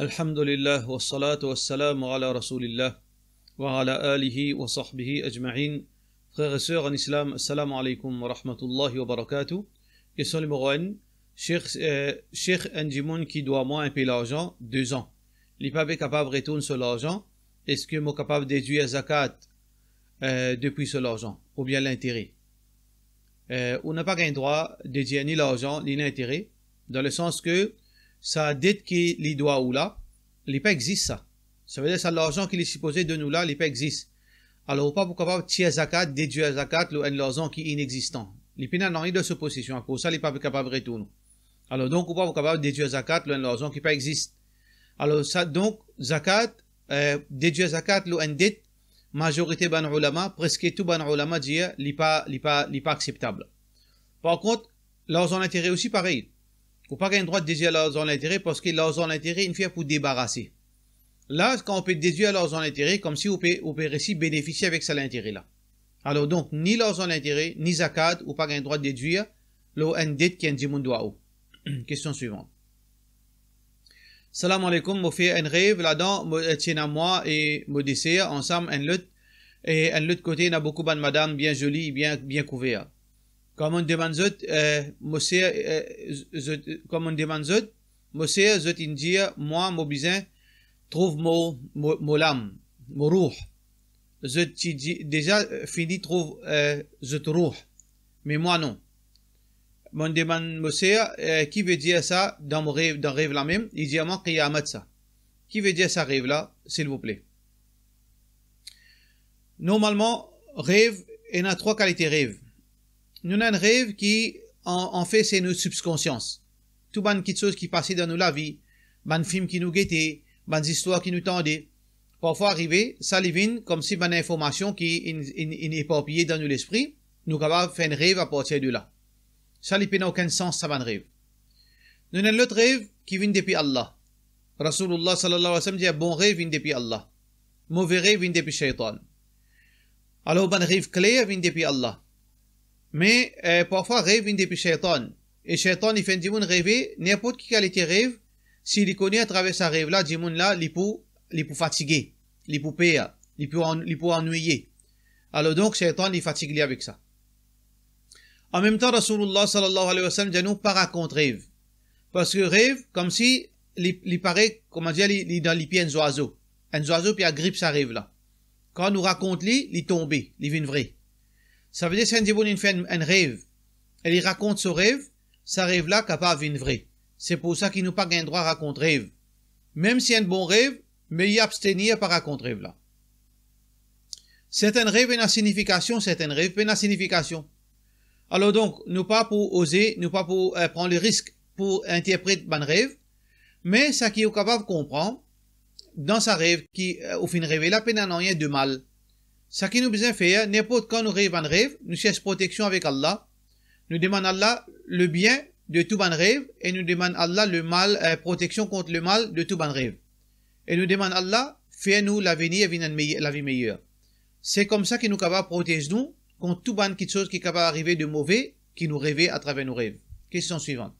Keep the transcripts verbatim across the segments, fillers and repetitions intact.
Alhamdulillah, wassalatu wassalamu ala Rasoulillah, wa ala alihi wa sahbihi ajma'in. Frères et sœurs en islam, assalamu alaikum wa rahmatullahi wa barakatuh. Kestion nimero enn, Sheikh, eh, Sheikh, enn dimoun ki dwa mwa inpe larzan, de zan. Li pa pe kapav retourn so larzan, eski mo kapav dedwir zakat, eh, depi so larzan, oubien lintere? Eh, ou napa gagn drwa dedwir ni larzan, ni lintere, dan le sans ke sa det ki li dwa ou la, li pa exzis sa. Savedir sa larzan ki li sipoze donn ou la, li pa exzis. Alor, ou pa pou kapav tir zakat, dedwir zakat lor enn larzan ki inexistan. Li pena nanye dan so posesion, akoz sa li pa pe kapav retourn. Alor, donk, ou pa pou kapav dedwir zakat lor enn larzan ki pa exzis. Alor, sa, donk, zakat, eh, dedwir zakat lor enn det, mazorite bann oulama, preske tou bann oulama dir, li pa, li pa, li pa akseptab. Par kont, larzan lintere osi parey. Ou pa gagn drwa dedwir larzan lintere, parski larzan lintere inn fer pou debarase. La, kan ou pe dedwir larzan lintere, koumsi ou pe, ou pe resi benefisie avek sa lintere la. Alor donk, ni larzan lintere, ni zakat, ou pa gagn drwa dedwir lor enn det ki enn dimoun dwa ou. Kestion swivan. Salam alaikum, mo fer enn rev, ladan mo, eh, ti ena mwa e mo de ser ansam, enn lot, e enn lot kote ena boukou bann madam bien zoli, bien, bien kouver. Kan mo demann zot, eh, mo ser, eh, z-, zot, kan mo demann zot, mo ser, zot inn dir mwa mo bizin trouv mo, mo, mo lam, mo rouh. Zot ti di, deza, eh, fini trouv, eh, zot rouh, me mwa non. Mo demann mo ser, eh, ki vedir sa dan mo rev, dan rev la mem? Li dir mwa kiyamat sa. Ki vedir sa rev la, silvouple? Normalman, rev, ena trwa kalite rev. Nou ena enn rev ki, an, anfet, se nou sibkonsians. Tou bann kitsoz ki pase dan nou lavi, bann fim ki nou gete, bann zistwar ki nou tande, parfwa arive, sa li vinn koumsi bann informasion ki inn, inn, inn eparpiye dan nou lespri, nou kapav fer enn rev apartir de la. Sa li pena okenn sans, sa bann rev. Nou ena enn lot rev ki vinn depi Allah. Rasoulillah sallallahu alayhi wa sallam dir, bon rev vinn depi Allah. Move rev vinn depi sheytan. Alor, bann rev kler vinn depi Allah. Me, eh, parfwa rev vinn depi sheytan. E sheytan, li fer enn dimoun reve, ninport ki kalite rev, si li kone atraver sa rev la, dimoun la, li pou, li pou fatige, li pou per, li pou an-, li pou anwiye. Alor donk, sheytan, li fatig li avek sa. Anmemtan, Rasoulillah sallallahu alayhi wa sallam dir nou pa rakont rev. Parski rev, koumsi li, li parey, kouma dir, li, li dan lipie enn zwazo. Enn zwazo pe agrip sa rev la. Kan nou rakont li, li tonbe, li vinn vre. Savedir si enn dimoun inn fer enn, enn rev, e li rakont so rev, sa rev la kapav vinn vre. Se pou sa ki nou pa gagn drwa rakont rev. Mem si enn bon rev, meye abstenir pa rakont rev la. Sertin rev ena sinifikasion, sertin rev pena sinifikasion. Alor donk, nou pa pou oze, nou pa pou, eh, pran lerisk pou interpret bann rev, me sa ki ou kapav konpran, dan sa rev ki, eh, ou finn reve la, pena nanye de mal. Sa ki nou bizin fer, ninport kan nou rev bann rev, nou sers proteksion avek Allah, nou demann Allah lebien de tou bann rev e nou demann Allah lemal, eh, proteksion kont lemal de tou bann rev. E nou demann Allah fer nou lavenir vinn enn mey-, lavi meyer. Se koumsa ki nou kapav protez nou kont tou bann kitsoz ki kapav arive de move ki nou reve atraver nou rev. Kestion swivan.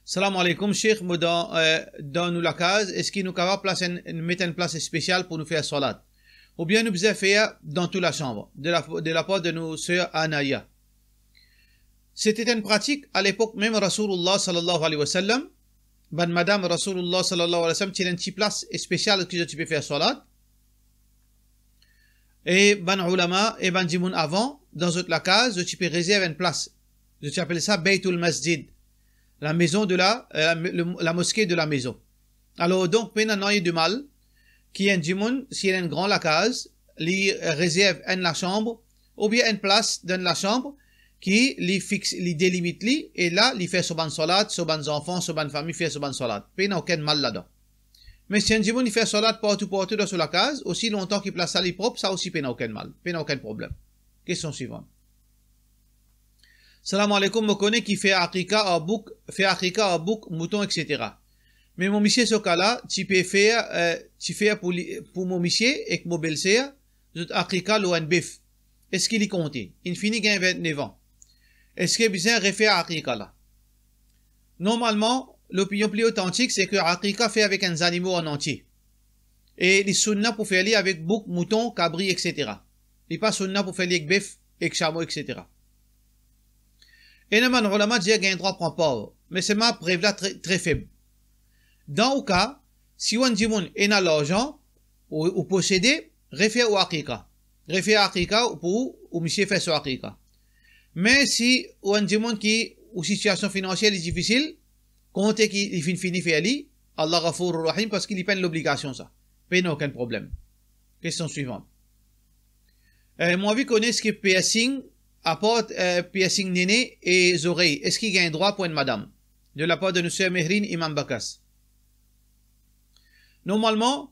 Salam alaikum, Sheikh, mo dan, eh, dan nou lakaz, eski nou kapav plas enn, met enn plas spesial pou nou fer swalat? Oubien nou bizin fer dan tou lasanm, de la, de lapar de nou ser Anaya? Sete enn pratik a lepok mem Rasoulillah sallallahu alayhi wa sallam, bann madam Rasoulillah sallallahu alayhi wa sallam ti ena enn ti plas spesial ki zot ti pe fer swalat. E bann oulama e bann dimoun avan, dan zot lakaz, zot ti pe rezerv enn plas. Zot ti apel sa Baytul Masjid, la maison de la, euh, la, le, la mosquée de la maison. Alor donk, pena nanye de mal ki enn dimoun, si li ena enn gran lakaz, li rezerv enn lasanm, oubien enn plas dan enn lasanm ki li fix, li delimit li, e la, li fer so bann swalat, so bann zanfan, so bann fami fer so bann swalat. Pena okenn mal ladan. Me si enn dimoun li fer swalat partou, partou dan so lakaz, osi lontan ki plas la li prop, sa osi pena okenn mal, pena okenn problem. Kestion swivan. Salam alaikum, mo kone ki fer akika ar bouk, fer akika ar bouk, mouton, et cetera. Me mo misie so ka la, ti pe fer, eh, ti fer pou li, pou mo misie ek mo belser, zot akika lor enn bef. Eski li konte? Inn fini gagn vintnef an. Eski bizin refer akika la? Normalman, lopinion pli otantik, se ke aqiqa fer avek enn zanimo an antie. E li sunna pou fer li avek bouk, mouton, kabri, et cetera. Li pa sunna pou fer li ek bef, ek samo, et cetera. Ena bann oulama dir gagn drwa pran par, me selman prev la tre, tre feb. Dan ou ka, si ou enn dimoun ena larzan, ou, ou posede, refer ou aqiqa. Refer aqiqa pou ou misie fer so aqiqa. Me si ou enn dimoun ki ou sitiasion finansiel li difisil, konte ki li finn fini fer li, Allah Ghafour Rahim, parski li pa enn lobligasion sa. Pena okenn problem. Kestion swivan. Eh, mo anvi kone eski piercing, apar, eh, piercing nene e zorey, eski gagn drwa pou enn madam? De lapar de nou ser Mehrine Imam Bakas. Normalman,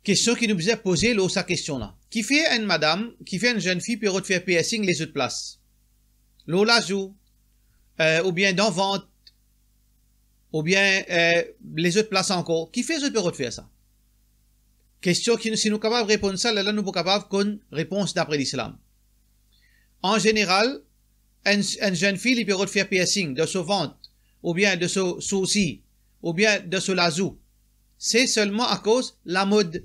kestion ki nou bizin poze lor sa kestion la. Kifer enn madam, kifer enn zenn fi pe rod fer piercing lezot plas? Lor lazou, eh, oubien dan vant, oubien, eh, lezot plas ankor. Kifer zot pe rod fer sa? Kestion ki, si nou kapav reponn sa, lerla nou pou kapav konn repons dapre Lislam. An zeneral, enn, enn zenn fi, li pe rod fer piercing dan so vant, oubien dan so soursi, oubien dan so lazou. Se selman akoz lamod.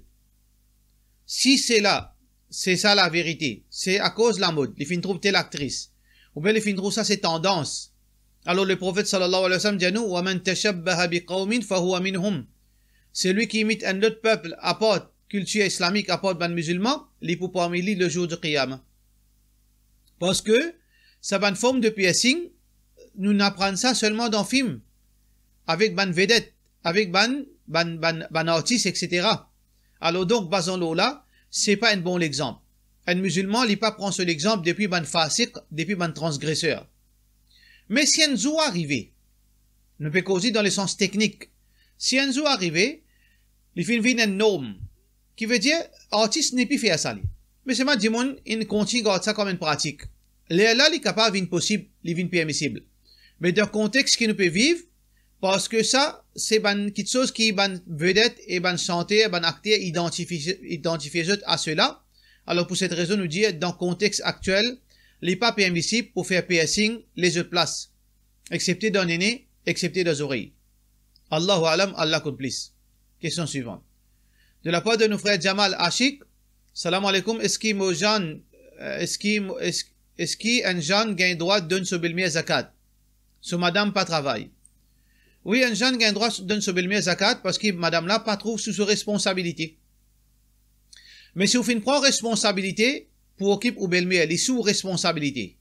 Si se la, se sa laverite, se akoz lamod, li finn trouv tel aktris, oubien li finn trouv sa se tandans. Alor, Leprofet sallallahu alayhi wa sallam dir nou, "Wa man tashabbaha bi qawmin fahuwa minhum." Selwi ki imit enn lot pep, apar kiltir islamik, apar bann mizilman, li pou parmi li le zour di Qiyama. Parski sa bann form de piercing, nou aprann sa selman dan fim, avek bann vedet, avek bann, bann, bann, bann artis, et cetera. Alor donk, bazan lor la, se pa enn bon lexanp. Enn mizilman, li pa pran so lexanp depi bann fasik, depi bann transgreser. Me si enn zour arive, nou pe koze dan lesans teknik, si enn zour arive, li finn vinn enn norm, ki vedir artis nepli fer sa li. Me selman dimoun inn kontign gard sa kom enn pratik. Lerla li kapav vinn posib, li vinn permisib. Me dan kontex ki nou pe viv, parski sa, se bann kiksoz ki bann vedet e bann santer, bann akter idantifie, idantifie zot a sela. Alor pou set rezon nou dir, dan kontex aktiel, li pa permisib pou fer piercing lezot plas, exepte dan nene, exepte dan zorey. Allahu alam, Allah konn plis. Kestion swivan. De lapar de nou frer Jamal Ashik, salam aleykoum, eski mo zann, eh, eski mo, es-, eski enn zann gagn drwa donn so belmer zakat? So madam pa travay. Wi, enn zann gagn drwa donn so belmer zakat, parski madam la pa trouv sou so responsabilite. Me si ou finn pran responsabilite pou okip ou belmer, li sou responsabilite.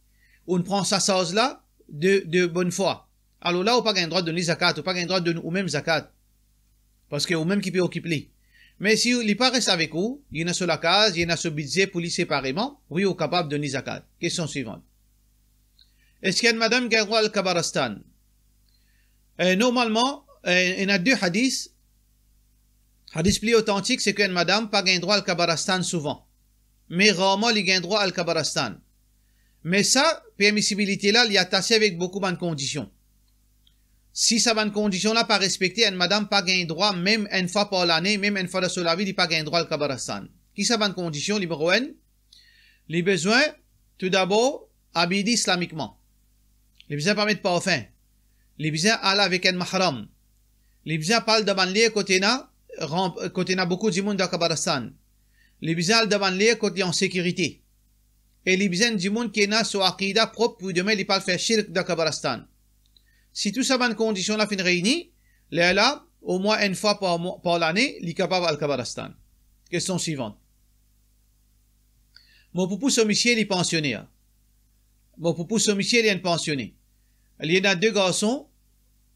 Ou'nn pran sa sarz la de, de bonn fwa. Alor la, ou pa gagn drwa donn li zakat, ou pa gagn drwa donn ou mem zakat. Parski ou mem ki pe okip li. Me si li pa res avek ou, li ena so lakaz, li ena so bidze pou li separeman, wi, ou kapav donn li zakat. Kestion swivan. Eski enn madam gagn drwa al kabaristan? Eh, normalman, eh, ena de hadis. Hadis pli otantik, se ki enn madam pa gagn drwa al kabaristan souvan. Me rarman li gagn drwa al kabaristan. Me sa, permisibilite la, li atase avek boukou bann kondision. Si sa bann kondision la pa respekte, enn madam pa gagn drwa, mem enn fwa par lane, mem enn fwa dan so lavi, li pa gagn drwa al kabaristan. Ki sa bann kondision? Nimero enn, li bizin, toudabor, abiy li islamikman. Li bizin pa met parfin. Li bizin al avek enn mahram. Li bizin pa al dan bann lie kot ena, ran-, kot ena boukou dimoun dan kabaristan. Li bizin al dan bann lie kot li an sekirite. E li bizin dimoun ki ena so akida prop pou demin li pa al fer shirk dan kabaristan. Si tou sa bann kondision la finn reyni, lerla, omwin enn fwa par mwa, par lane, li kapav al kabaristan. Kestion swivan. Mo poupou so misie, li pansioner. Mo poupou so misie, li enn pansione. Li ena de garson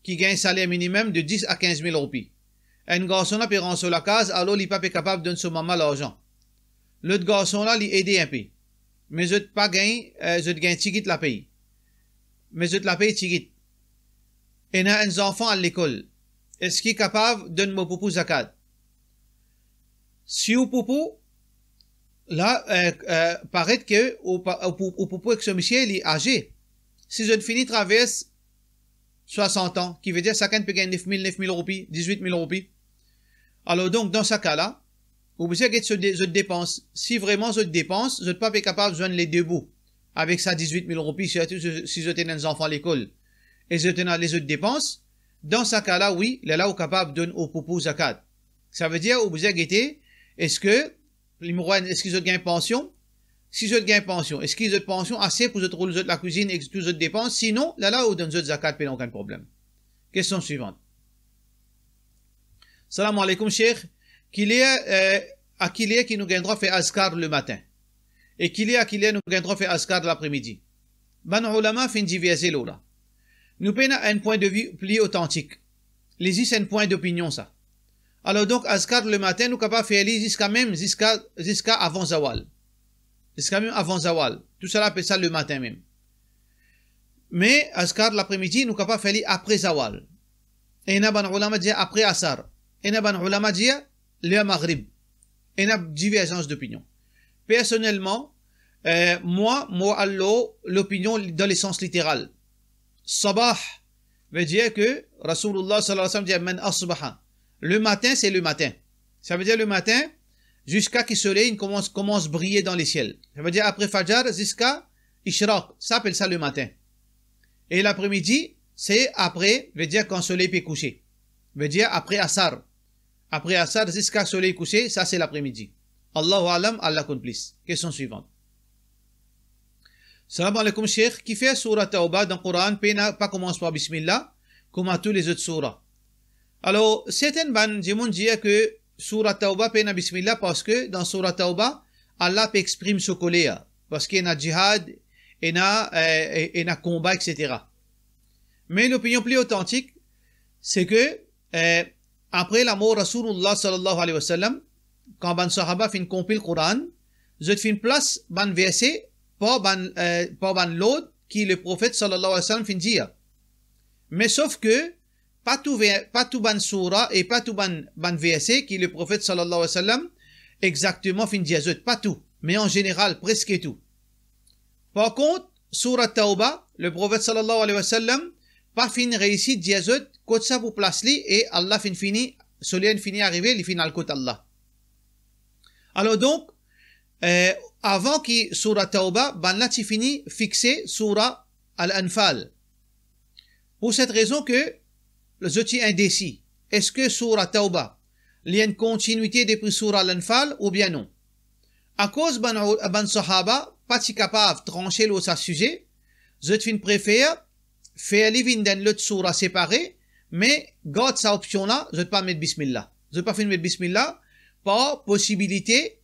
ki gagn saler minimem de dis a kinz mil roupi. Enn garson la pe rans so lakaz, alor li pa pe kapav donn so mama larzan. Lot garson la, li ede inpe. Me zot pa gagn, eh, zot gagn tigit lapey. Me zot lapey tigit. Ena enn zanfan al lekol. Eski kapav donn mo poupou zakat? Si ou poupou, la, eh, eh, paret ke ou pa-, ou pou-, ou poupou ek so misie, li aze. Si zot fini travers swasant an, ki vedir sakenn pe gagn nef mil, nef mil roupi, dizwit mil roupi. Alor donk, dan sa ka la, ou bizin get so de-, zot depans. Si vreman zot depans, zot pa pe kapav zwenn le de bou avek sa dizwit mil roupi, sirtou si, si zot ena enn zanfan lekol e zot ena lezot depans, dan sa ka la, wi, lerla ou kapav donn ou poupou zakat. Savedir ou bizin gete, eski, nimero enn, eski zot gagn pansion? Si zot gagn pansion, eski zot pansion ase pou zot roul zot lakwizinn ek tou zot depans? Sinon, lerla ou donn zot zakat, pena okenn problem. Kestion swivan. Salam aleykoum, Sheikh. Ki ler, eh, a ki ler ki nou gagn drwa fer azkar lematin? E ki ler, a ki ler nou gagn drwa fer azkar lapremidi? Bann oulama finn diverze lor la. Nou pena enn pwin de vi pli otantik. Li zis enn pwin dopinion sa. Alor donk, azkar lematin, nou kapav fer li ziska mem, ziska, ziska avan zawal. Ziska mem avan zawal. Tou sala apel sa lematin mem. Me azkar lapremidi, nou kapav fer li apre zawal. Ena bann oulama dir apre asar. Ena bann oulama dir ler magrib. Ena diverzans dopinion. Personelman, eh, mwa, mo al lor lopinion dan lesans literal. Sabah vedir ke Rasoulillah sallallahu alayhi wa sallam dir, "Man asbaha." Lematin, se lematin. Savedir lematin, ziska ki soley inn koumans, koumans briye dan lesiel. Savedir apre fajar ziska ishraq, sa apel sa lematin. E lapremidi, se apre, vedir kan soley pe kouse. Vedir apre asar. Apre asar ziska soley kouse, sa se lapremidi. Allahu alam, Allah konn plis. Kestion swivan. Salam aleykoum, Sheikh. Kifer Sourat Tawba dan Koran pena, pa koumans par Bismillah, kouma tou lezot soura? Alor, serten bann dimoun dir ke Sourat Tawba pena Bismillah parski dan Sourat Tawba, Allah pe exprim so koler, parski ena jihad, ena, eh, ena konba, et cetera. Me lopinion pli otantik, se ke, eh, apre lamor Rasoulillah sallallahu alayhi wa sallam, kan bann sahaba finn konpil Koran, zot finn plas bann verse par bann, eh, par bann lord ki Leprofet sallallahu alayhi wa sallam finn dir. Me sof ke pa tou ver-, pa tou bann soura e pa tou bann, bann verse ki Leprofet sallallahu alayhi wa sallam exakteman finn dir zot, pa tou, me an zeneral, preske tou. Par kont, Sourat Tawba, Leprofet sallallahu alayhi wa sallam pa finn reisi dir zot kot sa pou plas li, e Allah finn fini, so ler inn fini arive, li finn al kot Allah. Alor donk, eh, avan ki Sourat Tawba, bannla ti fini fixe Sourat Al-Anfal. Pou set rezon ke zot ti indesi, eski Sourat Tawba, li enn kontinwite depi Sourat Al-Anfal oubien non? Akoz bann, bann sahaba pa ti kapav transe lor sa size, zot finn prefer fer li vinn dan enn lot soura separe, me gard sa opsion la, zot pa met Bismillah. Zot pa finn met Bismillah par posibilite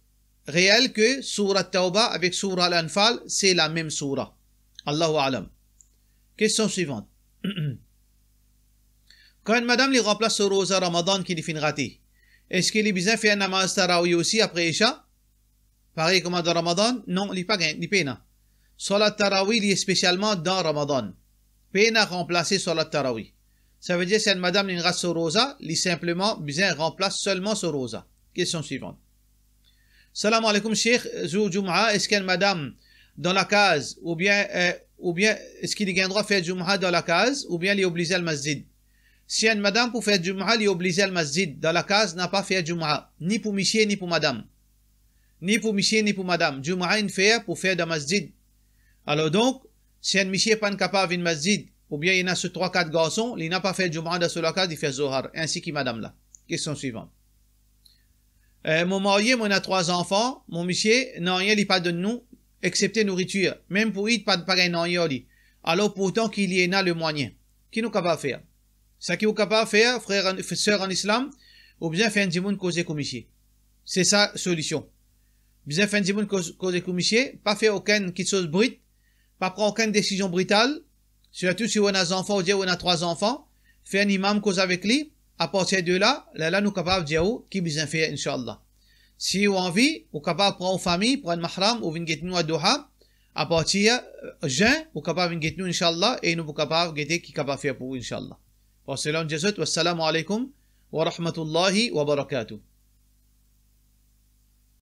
reel ke Sourat Tawba avek Sourat Al-Anfal, se lamem soura. Allahu alam. Kestion swivan. Kan enn madam li ranplas so roza Ramadan ki li finn rate, eski li bizin fer namaz tarawi osi apre Isha? Parey kouma dan Ramadan? Non, li pa gagn, li pena. Salat tarawi, li espesialman dan Ramadan. Pena ranplase salat tarawi. Savedir si enn madam li rat so roza, li sinpleman bizin ranplas selman so roza. Kestion swivan. Salam aleykoum, Sheikh. Zour Jumaa, eski enn madam dan lakaz, oubien, eh, oubien eski li gagn drwa fer Jumaa dan lakaz, oubien li oblize al masjid? Si enn madam pou fer Jumaa, li oblize al masjid. Dan lakaz, napa fer Jumaa, ni pou misie, ni pou madam. Ni pou misie, ni pou madam. Jumaa inn fer pou fer dan masjid. Alor donk, si enn misie pa'nn kapav vinn masjid, oubien ena so trwa kat garson, li napa fer Jumaa dan so lakaz, li fer Zohar, ensi ki madam la. Kestion swivan. Eh, mo marye, mo ena trwa zanfan, mo misie, nanye li pa donn nou, exsepte nouritir. Mem pou Eid, pa, pa gagn nanye ar li. Alor pourtan ki li ena lemwayin. Ki nou kapav fer? Seki ou kapav fer, frer an, ser an Islam, ou bizin fer enn dimoun koze kouma misie. Se sa solision. Bizin fer enn dimoun koz-, koze kouma misie, pa fer okenn kiksoz brit, pa pran okenn desizion brital, sirtou si ou ena zanfan, ou dir ou ena trwa zanfan, fer enn imam koz avek li, apartir de la, lerla nou kapav dir ou ki bizin fer, inshallah. Si ou anvi, ou kapav pran ou fami, pran enn mahram, ou vinn get nou a Doha, apartir, eh, zin, ou kapav vinn get nou, inshallah, e nou pou kapav gete ki kapav fer pou ou, inshallah. Par sela, nou dir zot, wassalamu aleykoum wa rahmatullahi wa barakatuh.